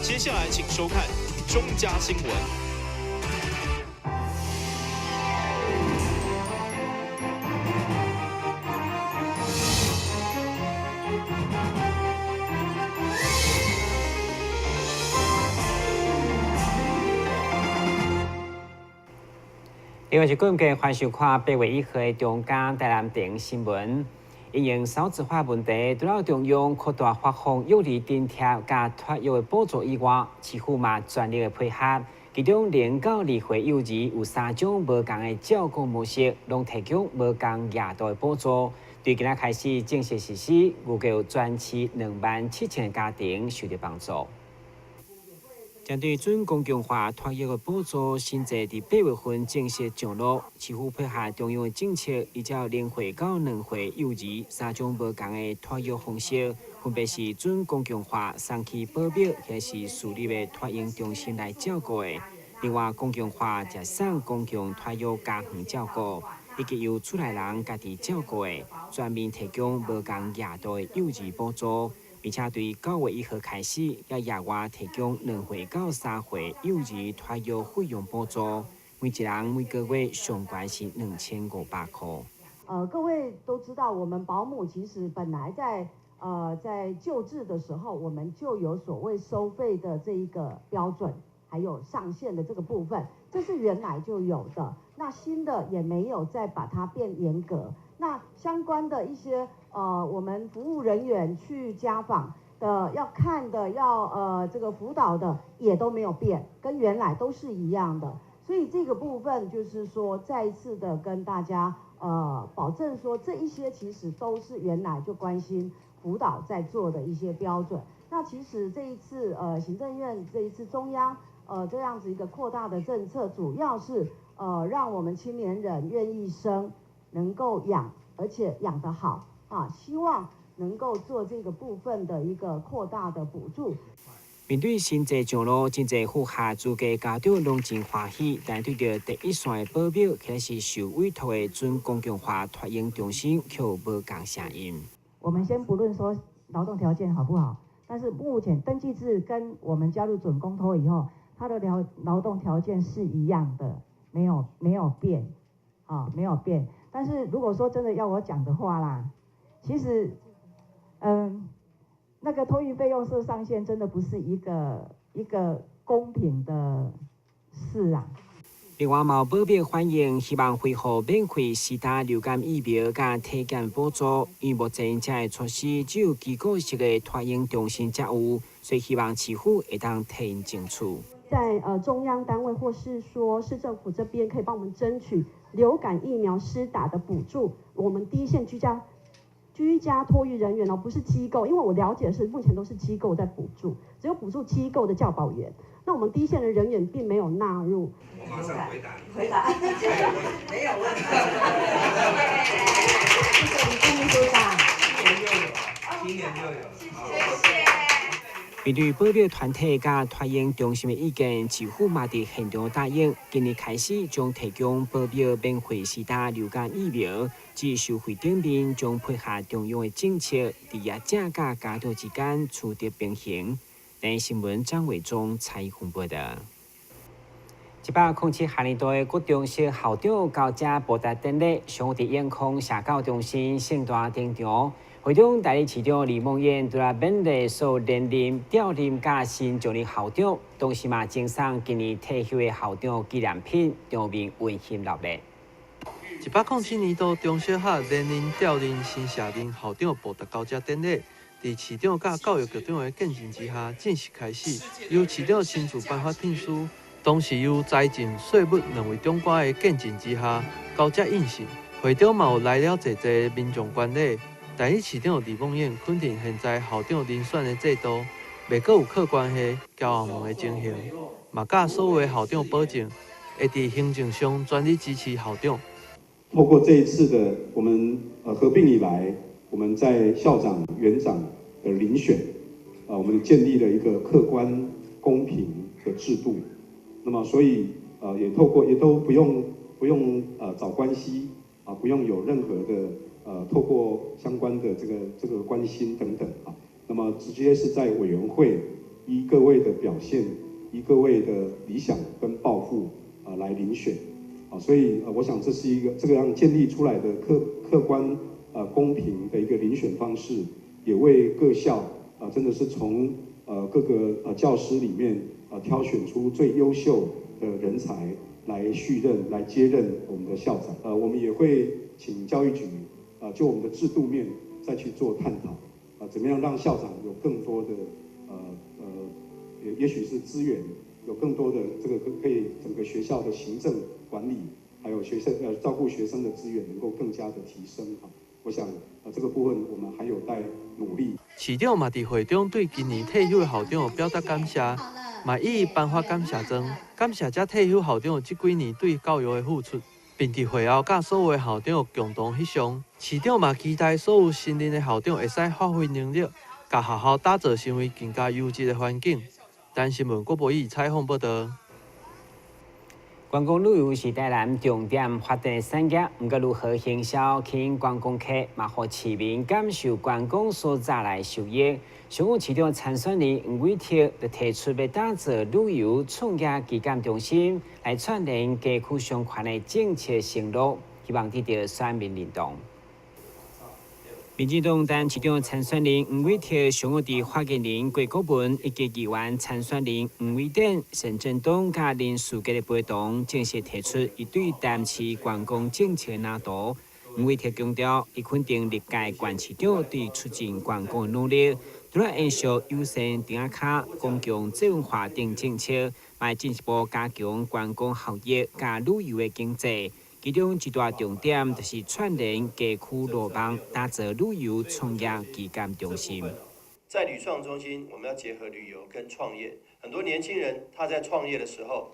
接下來請收看中嘉新聞。另外是今日歡迎收看8月1號的中嘉台南電新聞。因應少子化問題，除了中央擴大發放幼兒津貼佮托育的補助以外，市府嘛全力的配合。其中0到2歲幼兒有三種無仝的照顧模式，攏提供無仝額度的補助。對今仔開始正式實施，預計有全市27,000個家庭受到幫助。針對準公共化托育的補助新制，佇8月份正式上路。市府配合中央的政策，依照0歲到2歲幼兒三種無仝的托育方式，分別是準公共化、送去保育，抑是私立的托嬰中心來照顧的。另外，公共化則送公共托育家園照顧，以及由厝內人家己照顧的，全面提供無仝額度的幼兒補助。並且對9月1號開始，也額外提供2歲到3歲幼兒托育費用補助，每一人每個月上懸是2500塊。各位都知道，我們保姆其實本來在舊制的時候，我們就有所謂收費的這一個標準，還有上限的這個部分，這是原來就有的。那新的也沒有再把它變嚴格。那相關的一些我們服務人員去家訪的要看的，要這個輔導的也都沒有變，跟原來都是一樣的。所以這個部分就是說，再一次的跟大家保證說，這一些其實都是原來就關心輔導在做的一些標準。那其實這一次行政院這一次中央這樣子一個擴大的政策，主要是讓我們青年人願意生，能夠養，而且養得好啊！希望能夠做這個部分的一個擴大的補助。面對新制上路，真濟符合資格家長攏真歡喜，但對著第一線的保姆，或是受委託的準公共化托嬰中心，卻有無仝聲音。我們先不論說勞動條件好不好，但是目前登記制跟我們加入準公托以後，它的勞動條件是一樣的，沒有變，啊，沒有變。但是如果說真的要我講的話啦，其實，那個托育費用設上限，真的不是一個公平的事啊。另外，嘛有保姆反映，希望恢復免費施打流感疫苗佮體檢補助，因為目前這个措施只有機構式的托嬰中心才有，所以希望市府會當替𪜶爭取。在中央單位或是說市政府這邊，可以幫我們爭取流感疫苗施打的補助。我們第一線居家托育人員哦，不是機構，因為我了解的是目前都是機構在補助，只有補助機構的教保員。那我們第一線的人員並沒有納入。我馬上回答。回答，沒有問題。謝謝李秘書長。今年又有，今年又有。謝謝。面對保姆團體佮托嬰中心的意見，市府嘛佇現場答應，今年開始將提供保姆免費施打流感疫苗，至於收費頂面將配合中央的政策，佇業者佮家長之間取得平衡。台新聞張偉忠採訪報導。107學年度的國中小校長交接報答典禮，上午佇永康社教中心盛大登場。會長代理市長李孟諺除了勉勵所有連任、調任佮新上任校長，同時嘛贈送今年退休的校長紀念品，場面溫馨熱烈。107年度中小學連任、調任、新卸任校長報答交接典禮，佇市長佮教育局長的見證之下正式開始，由市長親自頒發聘書，同時由財政、稅務兩位長官的見證之下交接印信。會場嘛有來了濟濟民眾觀禮。代理市長李孟諺肯定現在校長遴選的制度，袂閣有靠關係、交紅門的情形，嘛佮所有的校長保證，會佇行政上全力支持校長。透過這一次的我們合併以來，我們在校長、園長的遴選，我們建立了一個客觀、公平的制度。那麼，所以也透過也都不用找關係啊，不用有任何的透過相關的這個關心等等啊，那麼直接是在委員會依各位的表现，依各位的理想跟抱负啊来遴选，啊，所以我想这是一个这个样建立出来的客观公平的一个遴选方式，也为各校啊真的是从各个教师里面挑选出最优秀的人才来续任、来接任我们的校长。我们也会请教育局就我们的制度面再去做探讨，怎么样让校长有更多的也许是资源，有更多的这个可以整个学校的行政管理，还有学生照顾学生的资源能够更加的提升哈。我想这个部分我們還有待努力。市長嘛佇會中對今年退休的校長表達感謝，嘛一一頒發感謝狀，感謝這退休校長這幾年對教育的付出，並佇會後佮所有的校長共同翕相。市長嘛期待所有新任的校長會使發揮能力，共學校打造成為更加優質的環境。台新聞郭博義採訪報道。觀光旅遊是台南重點發展產業，毋過如何行銷吸引觀光客，嘛予市民感受觀光所在來受益。上午市長參選人黃偉哲就提出欲打造旅遊創業旗艦中心，來串聯街區相關的政策承諾，希望得到選民認同。民進黨台南市長參選人黃偉哲上午佇發言人郭國文以及議員參選人黃偉典、沈振東佮林樹傑的陪同，正式提出伊對台南市觀光政策的藍圖。黃偉哲強調，伊肯定歷屆縣市長對促進觀光的努力，除了延續友善埕仔跤、公共文化等政策，嘛會進一步加強觀光效益佮旅遊的經濟。其中一大重點就是串聯街區路網，打造旅遊創業旗艦中心。在旅創中心，我們要結合旅遊跟創業。很多年輕人他在創業的時候，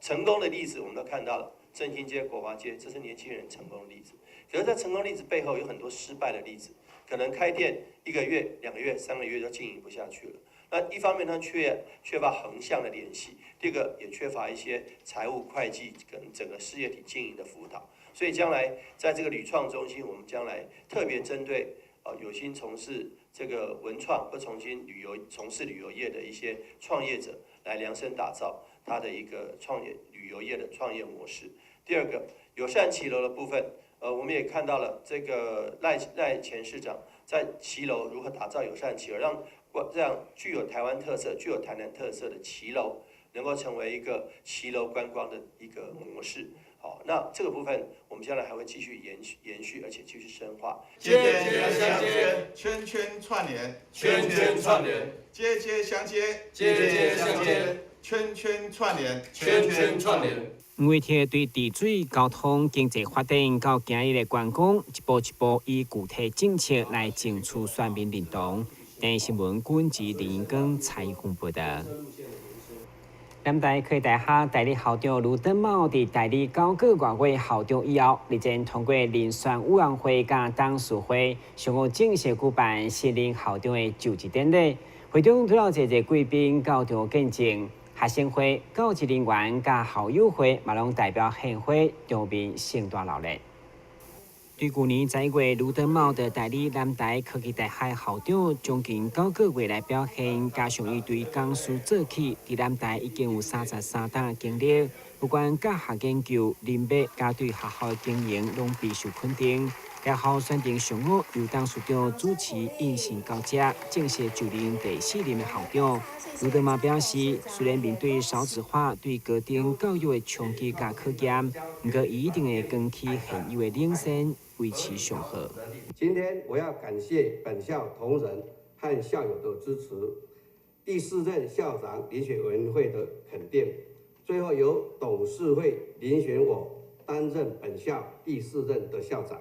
成功的例子我們都看到了，振興街、國華街，這是年輕人成功的例子。可是，在成功例子背後，有很多失敗的例子，可能開店1個月、2個月、3個月就經營不下去了。那一方面，他缺乏橫向的聯繫；第二個，也缺乏一些財務會計跟整個事業體經營的輔導。所以，將來在這個旅創中心，我們將來特別針對有心從事這個文創或重新旅遊、從事旅遊業的一些創業者，來量身打造他的一個創業旅遊業的創業模式。第二個，友善騎樓的部分，我們也看到了這個賴前市長在騎樓如何打造友善騎樓，讓這樣具有台灣特色、具有台南特色的騎樓，能夠成為一個騎樓觀光的一個模式。好，那這個部分我們將來還會繼續延續，而且繼續深化。階階相接，圈圈串聯，圈圈串聯，階階相接，階階相接，圈圈串聯，圈圈串聯。黃偉哲對治水、交通、經濟發展到今日的觀光，一步一步以具體政策來爭取選民認同。台新聞軍事林根採訪報道。南台科技大學代理校長盧登茂佇代理9個外月校長以後，日前通過遴選委員會佮董事會，上午正式舉辦新任校長的就職典禮。會中除了濟濟貴賓到場見證，學生會、教職人員佮校友會嘛攏代表獻花，場面盛大熱鬧。對舊年11月，盧登茂的代理南台科技大學校長將近9個月來表現，加上伊對講師做起，佇南台已經有33冬經歷，不管教學研究、人脈，佮對學校的經營，攏備受肯定。然後選定上午由董事長主持應承交接，正式就任第四任的校長。盧登茂表示，雖然面對少子化對高等教育的衝擊佮考驗，毋過伊一定會扛起現有的領先，維持上好。今天我要感謝本校同仁和校友的支持，第四任校長遴選委員會的肯定，最後由董事會遴選我擔任本校第四任的校長，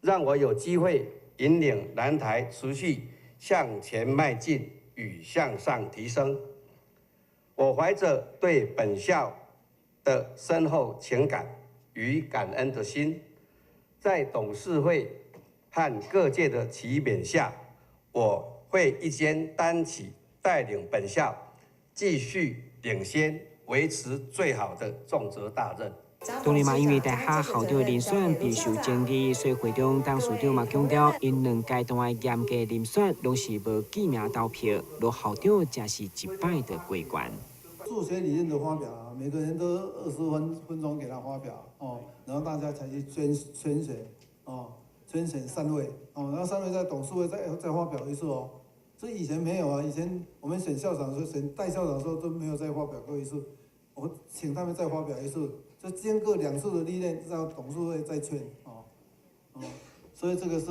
讓我有機會引領南台持續向前邁進與向上提升。我懷着對本校的深厚情感與感恩的心，在董事會和各界的期勉下，我會一肩擔起帶領本校繼續領先、維持最好的重責大任。當然嘛，因為大學校長的遴選備受爭議，所以會長董事長嘛強調，𪜶兩階段的嚴格遴選攏是無記名投票，羅校長才是一擺就過關。數學理論的發表，每個人都20分鐘給他發表，哦，然後大家才去甄選，哦，甄選三位，哦，然後三位在董事會再發表一次哦，這以前沒有啊，以前我們選校長的時候，選代校長的時候都沒有再發表過一次，我請他們再發表一次，就經過兩次的歷練，讓董事會再選，哦，哦，所以這個是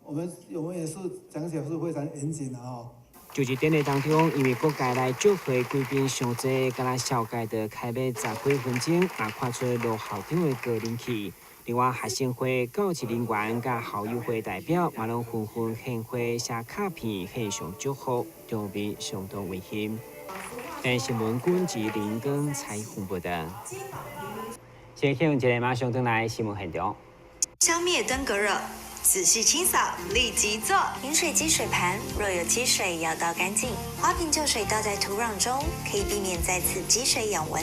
我們也是講起來是非常嚴謹的哦。就職典禮當中，因為各界來祝賀貴賓傷濟，敢若小界就開欲十幾分鐘，也看出羅校長的高人氣。另外，學生會教職人員佮校友會代表嘛，攏紛紛獻花、寫卡片、獻上祝福，場面相當溫馨。台新聞軍吉林根採訪報道。先向一个馬上轉來新聞現場。消滅登革熱。仔細清掃，立即做。飲水機水盤若有積水，要倒乾淨。花瓶舊水倒在土壤中，可以避免再次積水養蚊。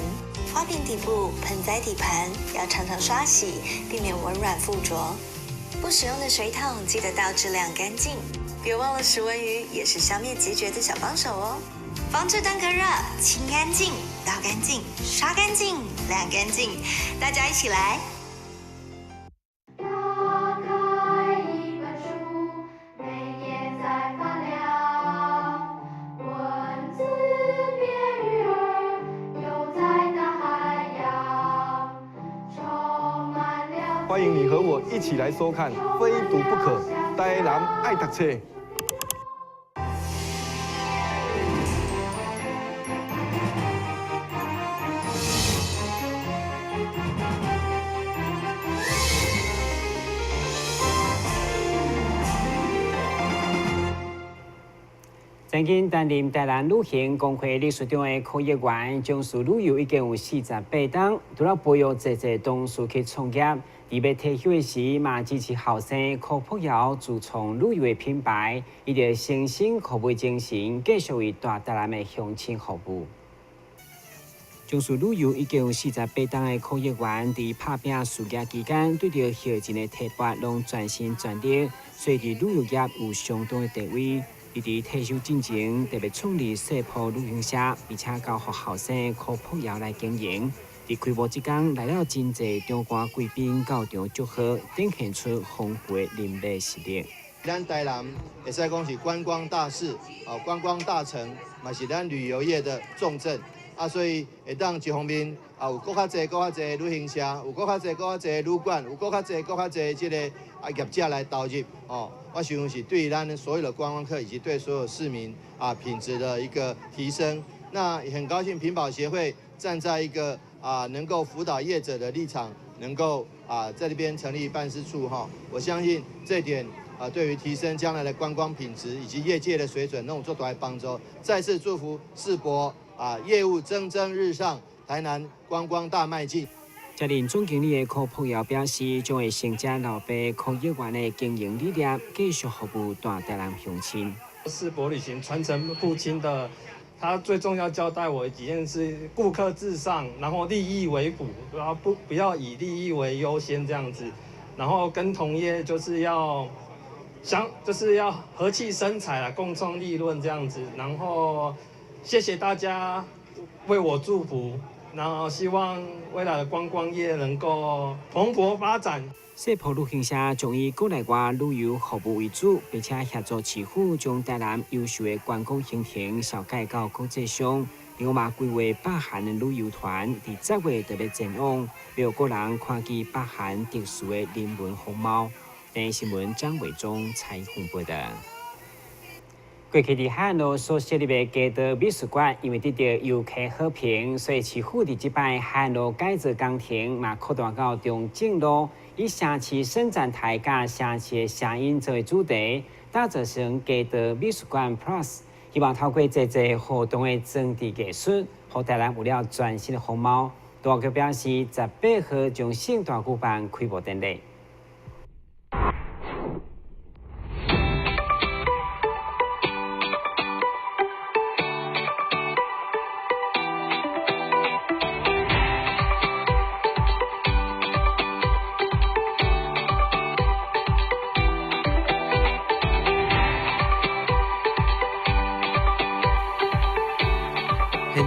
花瓶底部、盆栽底盤要常常刷洗，避免蚊卵附着。不使用的水桶記得倒置晾乾淨。別忘了食蚊魚也是消滅孑孓的小幫手哦。防治登革熱，清乾淨，倒乾淨，刷乾淨，晾乾淨，大家一起來。打開一本書，每頁在發亮，文字變魚兒，游在大海洋，充滿了。歡迎你和我一起來收看《非讀不可》，台南愛讀冊。曾經擔任台南旅行公會理事長的柯議員，從事旅遊已經有48冬，除了培育濟濟同事去創業，佇欲退休的時，嘛支持後生柯福堯自創旅遊的品牌，伊著誠心服務精神，繼續為大台南的鄉親服務。從事旅遊已經有48冬的柯議員，佇拍拚事業期間，對著後進的提拔攏全心全力，所以佇旅遊業有相當的地位。伊佇退休進前，特別創立細埔旅行社，並且交予後生柯福堯來經營。佇開幕這工，來了真濟長官貴賓到場祝賀，展現出豐富的人脈實力。咱台南會使講是觀光大市，哦，觀光大城，嘛是咱旅遊業的重鎮。啊，所以會當一方面啊，有閣較濟、閣較濟旅行社，有閣較濟、閣較濟旅館，有閣較濟、閣較濟這個啊業者來投入，哦，我想是對咱所有的觀光客以及對所有市民啊品質的一個提升。那也很高興品保協會站在一個啊能夠輔導業者的立場，能夠啊在這邊成立辦事處哈，我相信這點啊對於提升將來的觀光品質以及業界的水準，攏有足大的幫助。再次祝福世博啊業務蒸蒸日上，台南觀光大邁進。接任總經理的柯福堯表示，將會承接老爸柯議員的經營理念，繼續服務大台南鄉親。世博旅行傳承父親的，他最重要交代我幾件事：顧客至上，然後利益為輔，然後不要以利益為優先這樣子，然後跟同業就是要相，就是要和氣生財啊，共創利潤這樣子。然後謝謝大家為我祝福。然後希望未來的觀光業能夠蓬勃發展。細埔旅行社將以國內外旅遊服務為主，並且協助市府將台南優秀的觀光行程紹介到國際上。另外嘛，規劃北韓的旅遊團，佇10月就欲前往，予國人看見北韓特殊的人文風貌。台視新聞張偉忠採訪報道。過去佇海岸路所設立的街道美術館，因為得著遊客好評，所以市府佇這擺海岸路改造工程嘛擴大到中正路，以城市伸展台佮城市的聲音作為主題，打造成街道美術館 Plus，希望透過濟濟活動的裝置藝術，予台南有了全新的風貌。大局表示，18號將盛大舉辦開幕典禮。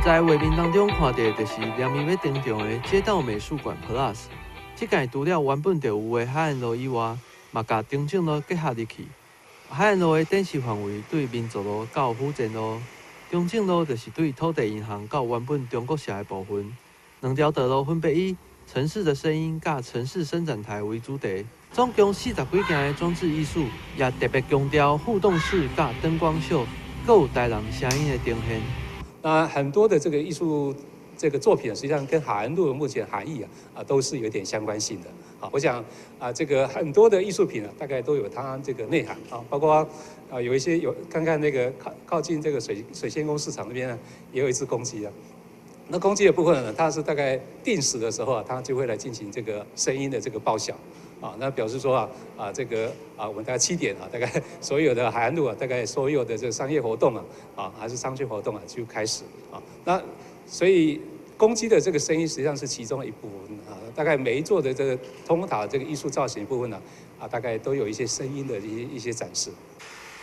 在畫面當中看到的就是連綿欲登場的街道美術館 Plus。這屆除了原本就有的海岸路以外，嘛共中正路結合入去。海岸路的展示範圍對民族路到府前路，中正路就是對土地銀行到原本中國社的部分。兩條道路分別以城市的聲音佮城市伸展台為主題，總共40幾件的裝置藝術，也特別強調互動式佮燈光秀，閣有台南聲音的呈現。那很多的這個藝術這個作品，實際上跟海岸路的目前含義啊都是有點相關性的。好，我想啊，這個很多的藝術品啊，大概都有它這個內涵啊，包括啊有一些有看看那個靠近這個水仙宮市場那邊呢，也有一隻公雞啊。那公雞的部分呢，它是大概定時的時候啊，它就會來進行這個聲音的這個報曉啊，那表示說啊這個啊我們大概7點啊，大概所有的海岸路啊，大概所有的這個商業活動啊，啊還是商圈活動啊就開始啊。那所以公雞的這個聲音實際上是其中的一部分啊，大概每一座的這個通塔這個藝術造型部分呢，啊大概都有一些聲音的一些展示。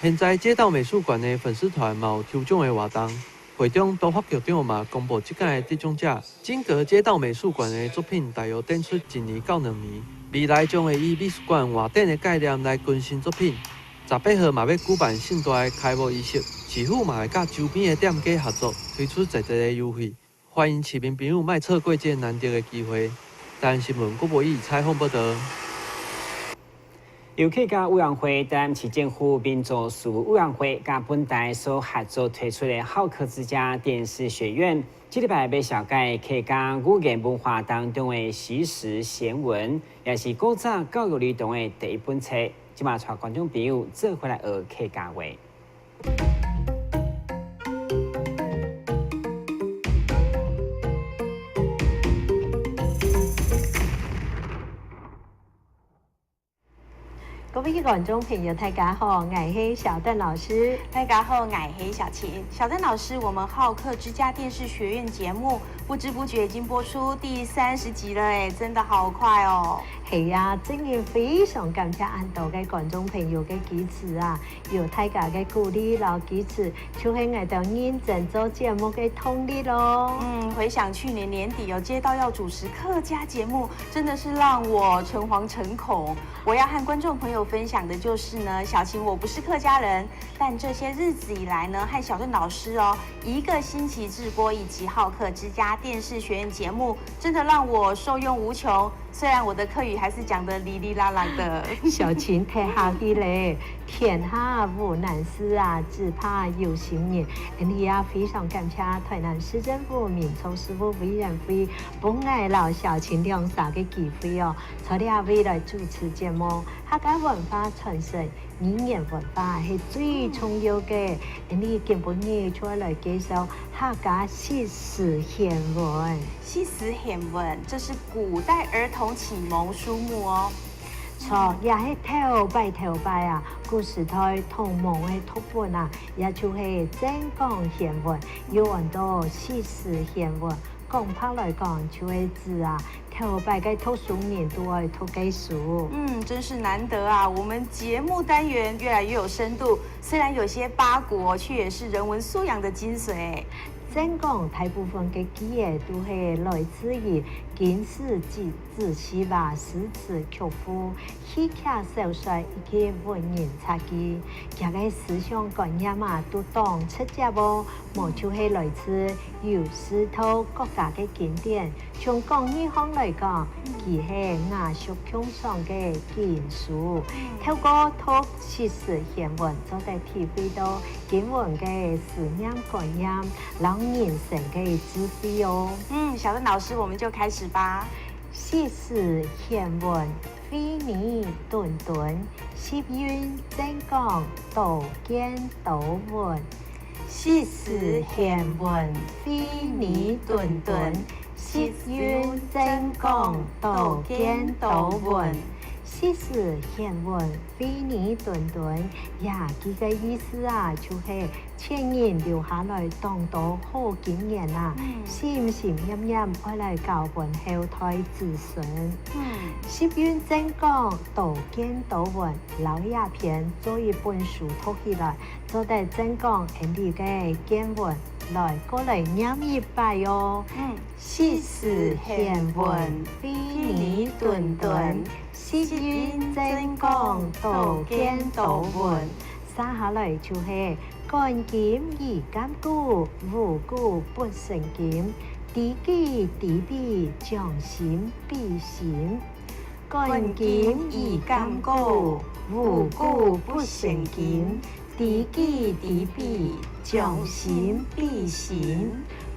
現在街道美術館的粉絲團嘛有抽獎的活動。會長都發局長嘛公布這屆的得獎者，金閣街道美術館的作品大約展出1年到2年，未來將會以美術館活展的概念來更新作品。18號嘛欲舉辦盛大的開幕儀式，市府嘛會佮周邊的店家合作，推出濟濟的優惠，歡迎市民朋友莫錯過這難得的機會。台南新聞郭博義採訪報導。由客家委員會、台南市政府民族事務委員會佮本台所合作推出的好客之家電視學院，這禮拜欲紹介客家語言文化當中的時事鮮聞，也是古早教育兒童的第一本冊。這馬帶觀眾朋友做伙來學客家話。各位觀眾朋友，大家好，𠊎係小鄧老師。大家好，𠊎係小琴。小鄧老師，我們好客之家電視學院節目，不知不覺已經播出第30集了，哎，真的好快哦。係呀，真係非常感謝恁多个觀眾朋友的支持啊，有大家的鼓勵佮支持，就係𠊎兜認真做節目的動力囉。嗯，回想去年年底有接到要主持客家節目，真的是讓我誠惶誠恐。我要和觀眾朋友分享的就是呢，小琴我不是客家人，但這些日子以來呢，和小鄧老師哦，一個星期製播一集好客之家電視學院節目，真的讓我受用無窮。雖然我的客語還是講得哩哩啦啦的。小琴太客氣咧，天下無難事啊，只怕有心人。你也非常感謝台南市政府民族事務委員會，予𠊎佮小琴兩三个機會哦，帶兩位來主持節目，客家文化傳承、語言文化係最重要的。你今晡日就來介紹客家實時獻文。實時獻文，這是古代兒童啟蒙書目哦。錯，也係頭擺頭擺啊，古時代童蒙的讀本啊，也就係增廣賢文，有很多實時獻文。講白來講，就會指啊，頭擺个讀書人都愛讀个書。嗯，真是難得啊！我們節目單元越來越有深度，雖然有些八股，卻也是人文素養的精髓。真講大部分的記憶都係來自於經史子子集吧、詩詞曲賦、戲曲小說以及文人雜記，這个思想觀念嘛，都當直接無，無就係來自由西到國家的經典。從廣義方來講，佢係雅俗共賞的經書。透過讀實時獻文，就得體會到經文的思念觀念，讓人生的智慧哦。嗯，小鄧老師，我們就開始吧。實時獻文，非你頓頓，實韻增廣，多見多聞。實時獻文，非你頓頓，實韻增廣，多見多聞。實時獻文，非你頓頓，呀，這個意思啊，就是前人留下來當多好經驗啊，心心念念愛來教訓後代子孫。實韻增廣，多見多聞，老一篇做一本書讀起來，做得增廣𪜶个見聞。來過來念一擺哦。惜時賢文，非你頓頓，惜運真講，多見多聞。接下來就是觀今宜鑑古，無古不成今。知己知彼，將心比心。觀今宜鑑古，無古不成今。知己知彼，將心比心。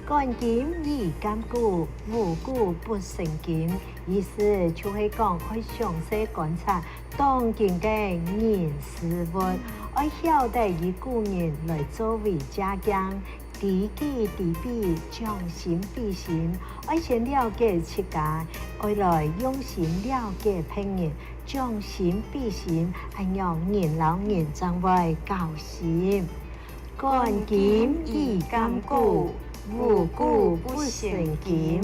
觀今宜鑑古，無古不成今。意思就是講，愛詳細觀察當今个人事物，愛曉得以古人來作為借鏡。知己知彼，將心比心，愛先了解自家，愛來用心了解別人，將心比心，按樣人摎人才會交心。觀今宜鑑古，無古不成今。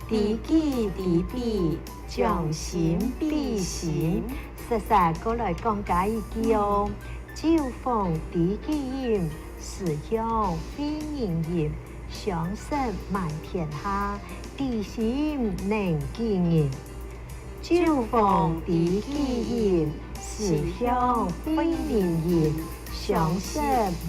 知己知彼，將心比心。實實閣來講加一句哦，酒逢知己飲。時向非人飲，相識滿天下，知心能幾人？酒逢知己飲，時向非人飲，相識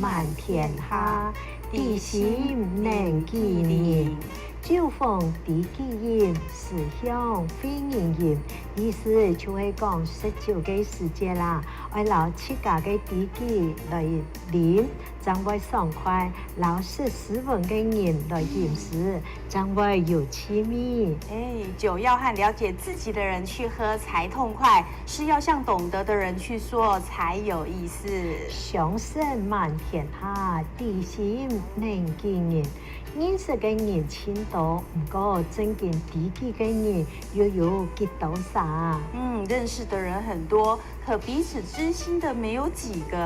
滿天下，知心能幾人？酒逢知己飲，時向非人飲。意思就是講，食酒个時節啦，愛摎自家个知己來啉，才會爽快；摎識時分个人來飲時，才會有趣味。哎，酒要和了解自己的人去喝才痛快，事要向懂得的人去說才有意思。相識滿天下，知心能幾人？認識个人真多，毋過真正知己个人又有幾多啥？嗯，認識的人很多，可彼此知心的沒有幾個。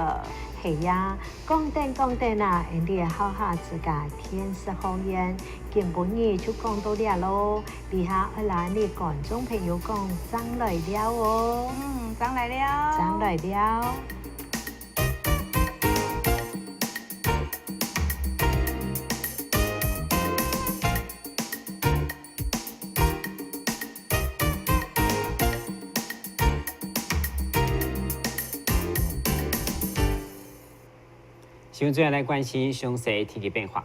係呀，講等講等啊，𪜶哋好下自家天色好緣，今晡日就講到遮囉。底下愛來你觀眾朋友講，正來尞哦。嗯，正來尞。正來尞。新聞最後來關心詳細天氣變化。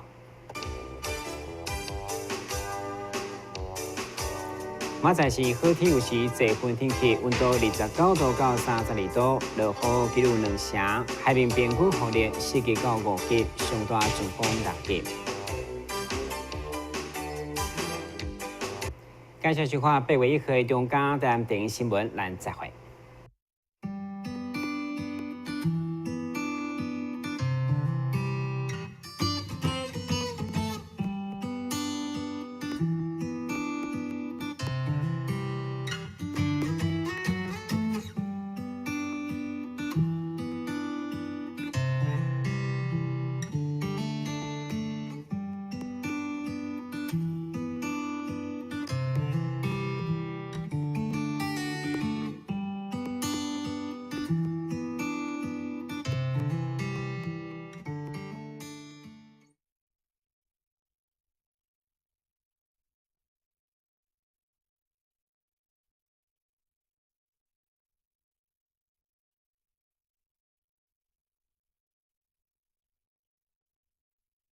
明仔載是好天，有時濟雲天氣，溫度29度到32度，落雨幾率兩成，海面平均風力4級到5級，上大陣風6級。感謝收看8月1號的中嘉台南電視新聞，咱再會。